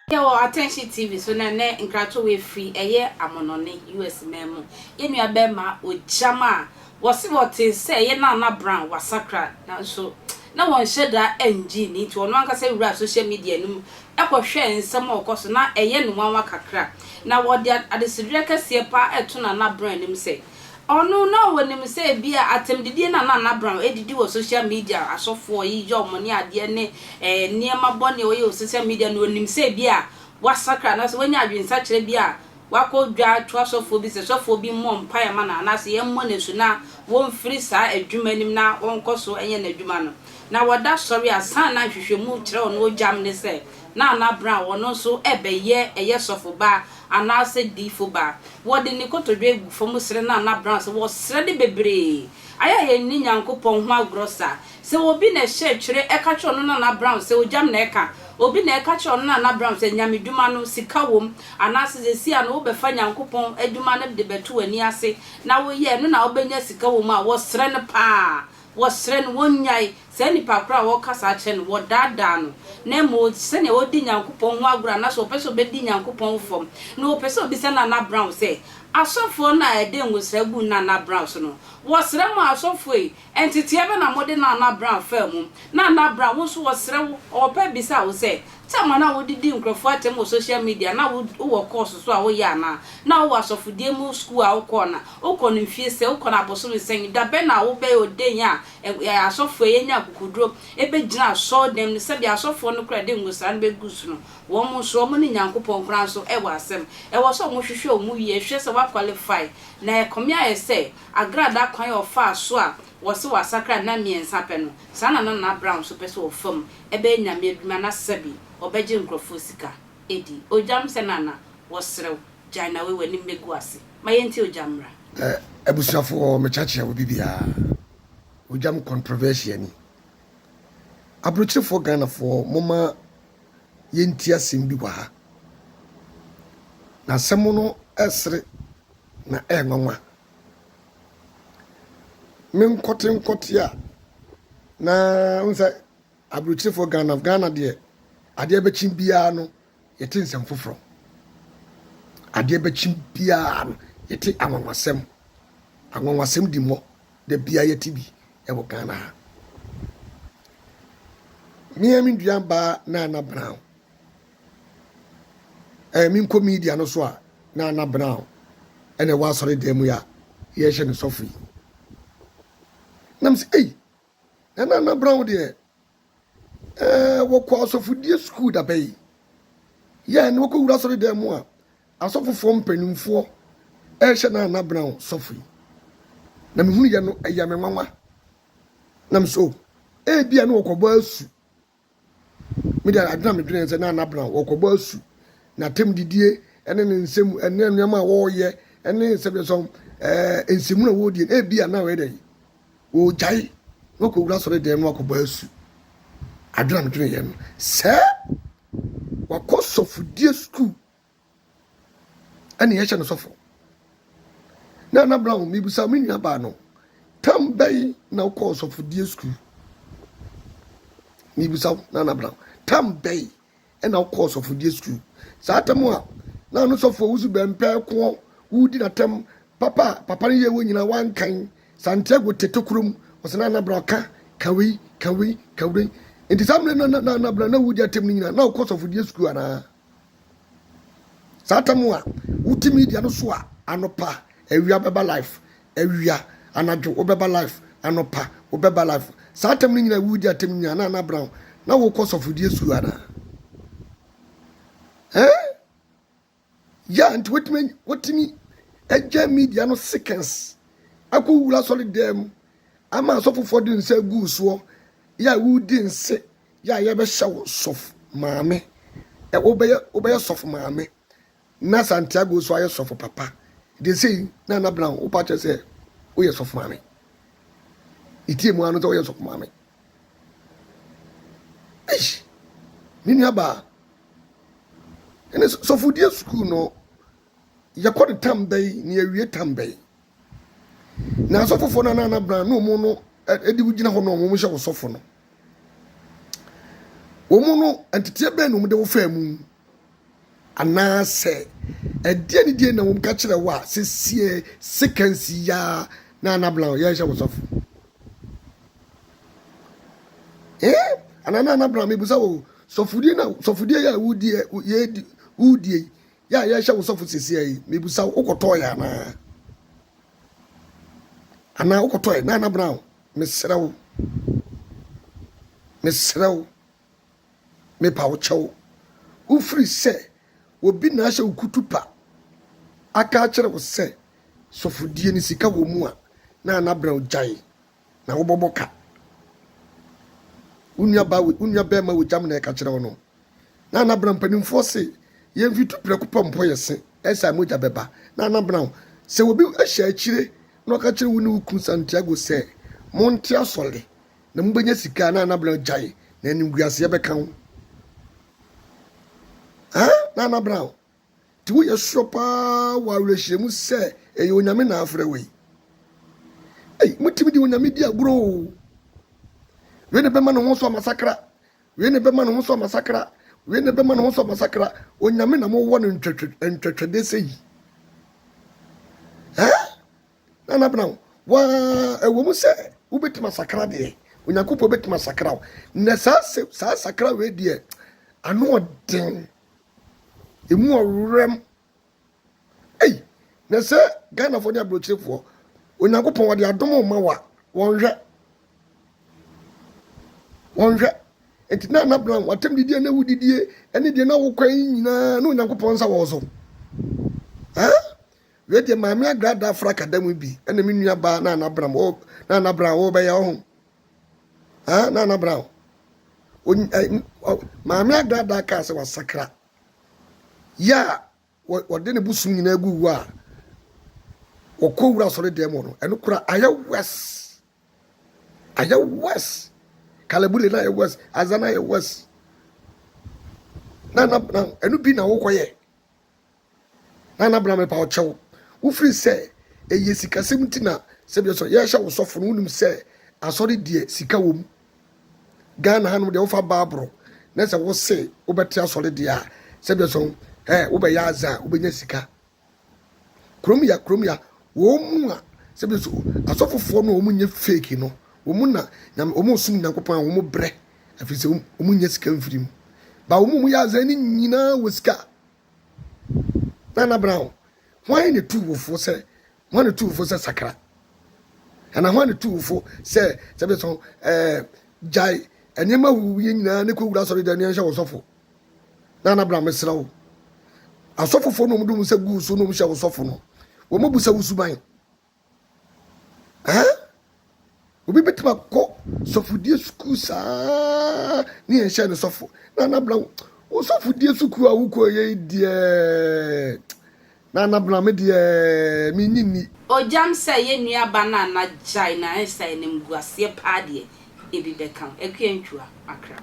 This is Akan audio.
Yɛwɔ Attention TV so na ɛnɛ nkratoɔ wei firi ɛyɛ amonɔne, US man mu. Yɛn nua bɛɛma Ogyam a wɔse wɔtee sɛ ɛyɛ Nana Brown wasakra nanso na wɔnhyɛ da nngye nni nti ɔno ankasa wuraa social media no mu kɔhwɛɛ nsɛm a ɔkɔ so na ɛyɛ no nwanwa kakra na wɔde adesedrɛ kɛseɛ paa ɛto Nana Brown anim sɛ Ɔno na ɔnim sɛ ebia atɛmdidie no a na Nana Brown ɛdidi wɔ social media asɔfoɔ yi yɛ wɔn ne adeɛ ne nneɛma bɔne a ɔyɛ wɔ social media no ɔnim sɛ ebia wasakra anaasɛ wanya adwensakyera bi a wakɔ dwa ato asɔfoɔ bi sɛ sɔfoɔ bi mmɔ mpaeɛ ma no anaasɛ yɛmmɔ no asu na wɔmfiri saa adwuma no mu na ɔnkɔ so nyɛ n'adwuma no. Na wɔda sɔre a saa na nhwehwɛmu kyerɛ ɔno ogyam ne sɛ Nana Brown ɔno nso ɛbɛyɛ ɛyɛ sɔfobaa anaasɛ diyifo ba. Wɔde ne kotodwe agu fam srɛ Nana Brown sɛ wɔsrɛ no bebree. Ayɛ a yɛnni Nyankopɔn ho agorɔ saa. Sɛ obi na ɛhyɛ twere ɛka kyerɛ ɔno Nana Brown sɛ ogyam na ɛka, obi na ɛka kyerɛ ɔno Nana Brown sɛ Nyamedwuma no sika wom, anaasɛ seesei a no wobɛfa Nyankopɔn adwuma no de bɛto w'ani ase na woyɛ ɛno na wobɛnya sika wom a, wɔsrɛ no paa. Wɔsrɛ no wɔnnyae saa nipa korɔ a wɔreka saa kyerɛ no, wɔdaadaa no, na mmom sɛnea ɔredi Nyankopɔn ho agorɔ anaasɛ ɔpɛ sɛ ɔbɛdi Nyankopɔn fam no, wɔpɛ sɛ ɔbisa Nana Brown sɛ, Asɔfoɔ no a ɛde ngosra guu Nana Brown so no, wɔsrɛ mo asɔfoɔ yi, nteteɛ bɛ na mode Nana Brown faa mu? Nana Brown, wo nso wɔsrɛ wo, ɔpɛ bisa wo sɛ, Tam a na wode di nkurɔfoɔ atɛm wɔ social media, na wowɔ course so a woyɛ anaa? Na wowɔ asɔfodie mu sukuu a wokɔɔ na? Wokɔ no mfie sɛn? Wokɔ no abosome sɛn? Da bɛn na wobɛyɛ oden a asɔfoɔ yi anya akokoduro bɛgyina asɔɔdɛm no sɛdeɛ asɔfoɔ no koraa de ngosra no bɛgu so no? Wɔn nso, wɔn ne Nyankopɔn koraa nso wɔ asɛm. Ɛwɔ sɛ wɔhwehwɛ wɔn yie, hwɛ sɛ woaqualify. Na ɛkame ayɛ sɛ agradaa kwan a ɔfaa so a wɔse wasakra nna mmiɛnsa pɛ no, saa na Nana Brown nso pɛ sɛ ɔfa mu ɛbɛyɛ Nyame adwuma na sɛbi ɔbɛgye nkurɔfoɔ sika adi. Ogyam sɛ Nana, wɔsrɛ wo, gyae na wei w'anim bɛgu ase. Ma yɛntie Ogyam mmra. Eh abusuafoɔ mekyerɛkyerɛ obi biara Ogyam controversial ni. Abrokyerefoɔ Ghanafoɔ momma yɛntie asɛm bi wɔ ha. Na asɛm no ɛsere na ɛnwanwa. Me nkɔte nkɔte a na wohu sɛ Aburokyirefoɔ Ghana Ghana deɛ adeɛ bɛkye biara no yɛte nsɛm foforɔ. Adeɛ bɛkye biara no yɛte anwanwasɛm. Anwanwasɛm di mmɔ da biara yɛte bi wɔ Ghana ha. Mmea me dua baa Nana Brown. Ɛɛ menkɔ media no so a Nana Brown ɛna ɛwɔ asɔre dan mu yi a yɛhyɛ no sɔfo yi. Nam sɛ ei Na Nana Brown deɛ, ɛɛ wɔkɔ asɔfodie sukuu daba yi. Yɛ na wɔkɔwura asɔredan mu a, asɔfofoɔ mpanimfoɔ ɛrehyɛ Nana Brown sɔfo yi. Na mehunu yɛ no, ɛyɛ me nwanwa. Na me so, ebia na wɔkɔbɔ asu. Me deɛ ade na medwene sɛ Nana Brown wɔkɔbɔ asu. N'atam didie ne ne nsɛm ne nneɛma a wɔreyɛ ne sɛdeɛ ɛɛ nsɛmu na wɔredie no ebia na wɔyɛ dɛ wɔregyae na wɔkɔwura asɔre dɛm na wakɔbɔ asu. Adwene a medwene yɛ no sɛ wakɔ sɔfodie sukuu ɛne yɛhyɛ no sɔfo. Na Nana Brown mebisa me nua baa no tam bɛyi na wokɔɔ sɔfodie sukuu? Mebisa wo Nana Brown tam bɛyi ɛna wokɔɔ sɔfodie sukuu? Saa tam a na ano sɔfo owusu bɛmpɛ koɔ wodi n'atɛm papa papa no yɛ wɔ nyinaa wankan Santiago tete kurom ɔsɛ Nana Brown ka ka wei ka wei ka wei nti saa mmerɛ na Nana Brown na wodi atɛm no nyinaa na wokɔ sɔfodie sukuu anaa? Saa tam a wote media no so a anɔpa awia bɛba life awia anadwo wobɛba life anɔpa wobɛba life saa tam no nyinaa wodi atam nyinaa na ana brown na wokɔ sɔfodie sukuu anaa eh ya nti wotumi wotumi agya media no seconds akɔ wura sɔre dan mu ama asɔfofoɔ de nsa gu soɔ yɛ a wodi nse Yɛ a yɛbɛhyɛ wo sɔfo maame. Ɛ wobɛyɛ wobɛyɛ sɔfo maame na Santiago nso ayɛ sɔfo papa. Deɛ sei na Nana Brown wopa kyerɛ sɛ woyɛ sɔfo maame. Etie mu ano sɛ woyɛ sɔfo maame. Eish! Me nua baa. Ɛne sɔfodie sukuu no yɛkɔ no tam bɛyi na yɛwie tam bɛyi. Na asɔfofoɔ no Nana Brown na wɔn no ɛde wo gyina hɔ na wɔn hyɛ wo sɔfo no. Wɔn no nteteɛ bɛn na wɔn de wo faa mu? Anaasɛ ɛdeɛn ne deɛn na wɔn ka kyerɛ wo a sesie sekansi yi ara na Anabla yɛrehyɛ wo sɔfo? Eh? Anaa na Anabla mebusa wo sɔfodie na sɔfodie yɛ a wodie yɛdi wodie yi yɛ a yɛrehyɛ wo sɔfo sesie yi mebusa wo wokɔtɔɔ yɛ anaa? Anaa wokɔtɔɔ yɛ na Anabla mesrɛ wo mesrɛ wo Mepa wo kyɛw, wofiri sɛ obi na ahyɛ wo kutupa aka akyerɛ wo sɛ sɔfodie no sika wɔ mu a, na ana brɛ wo gyae na wobɔbɔ ka. Wo nua ba wo nua bɛrima wɔ gyam na ɛka kyerɛ wo no. Na ana brɛ mpanimfoɔ se yɛmfitu prɛko pɛ mpɔ yɛ se ɛsɛ a mogya bɛba. Na ana brɛ wo sɛ obi hyɛ akyire na ɔka kyerɛ wo ne wo kunu Santiago sɛ monte asɔre na mobɛnya sika na Anabena gyae na animguaseɛ bɛka wo. Ha? Na Anabena o. Nti woyɛ sure paa wɔ awerɛhyerɛmu sɛ ɛyɛ Onyame na afrɛ wo yi. Ei, motumi de Onyame di agorɔ o. Wei na ɛbɛma ne ho so amasakra. Wei na ɛbɛma ne ho so amasakra. Wei na ɛbɛma ne ho so amasakra. Onyame na mowɔ no ntwɛtwɛdɛ sɛ yi. Ha? Nana Brown, waa ɛwɔ mu sɛ wobɛtumi asakra deɛ, Onyankopɔn bɛtumi asakra wo. Na saa saa sakra wei deɛ, ano ɔden, ɛmu ɔwerɛm. Ei, na sɛ Ghanafoɔ ne aburokyerefoɔ, Onyankopɔn wɔde adom ma wa, wɔnhwɛ. Wɔnhwɛ. Nti Nana Brown, watam didie na wodidie, ɛne deɛ na wokwan nyinaa, na Onyankopɔn nsa wɔ so. Huh? Wei deɛ maame agrada afra kada mu bi ɛna me nua baa Nana Brown wɔ Nana Brown wɔ bɛyɛ ɔho ah Nana Brown maame agrada kaa sɛ wasakra yɛ a wɔde ne bosom nyinaa gu wu a wɔkɔ wura asɔre dɛm wɔ no ɛno kora ayɛ wɛs ayɛ wɛs kalabule na ayɛ wɛs aza na ayɛ wɛs Nana Brown ɛno bi na wokɔyɛ Nana bra mepa wo kyɛw. Wofiri sɛ ɛyɛ sikasɛm nti na sɛbi sɛ yɛhyɛ wo sɔfo no wonim sɛ asɔre deɛ sika wɔ mu. Ghana hanom deɛ wofa baaboro na sɛ wose wobɛte asɔre deɛ a sɛbi sɛ ɛ wobɛyɛ adze a wobɛnya sika. Kurom ya kurom ya wɔn mu a sɛbi so asɔfofoɔ no wɔn nyɛ fake no wɔn na nyame wɔn som Nyankopɔn a wɔn brɛ afiri sɛ wɔn nyɛ sika mfiri mu. Ba wɔn mu yɛ adze no nyinaa wɔ sika. Nana Brown, hwan na tu wo fo sɛ hwan na tu wo fo sɛ sakra? Ana hwan na tu wo fo sɛ sɛ bi so ɛɛ gyae nneɛma huhuye nyinaa ne kɔwura asɔre dan ne nhyɛ wo sɔfo? Nana Brown mesrɛ wo. Asɔfofoɔ no wɔn de wɔn nsa gu so na wɔn hyɛ wo sɔfo no, wɔn bu sɛ wo suban. Ɛn? Obi bɛtumi akɔ sɔfodie sukuu saa ne yɛn hyɛ no sɔfo. Na anabla wo sɔfodie sukuu a wokɔ yɛ yi deɛ na anabla me deɛ menyi nni. Ogyam sɛ yɛ nua ba no a na gyae na ayɛ sɛ animguaseɛ paa deɛ ebi bɛka wo. Akua Ntwua, Accra.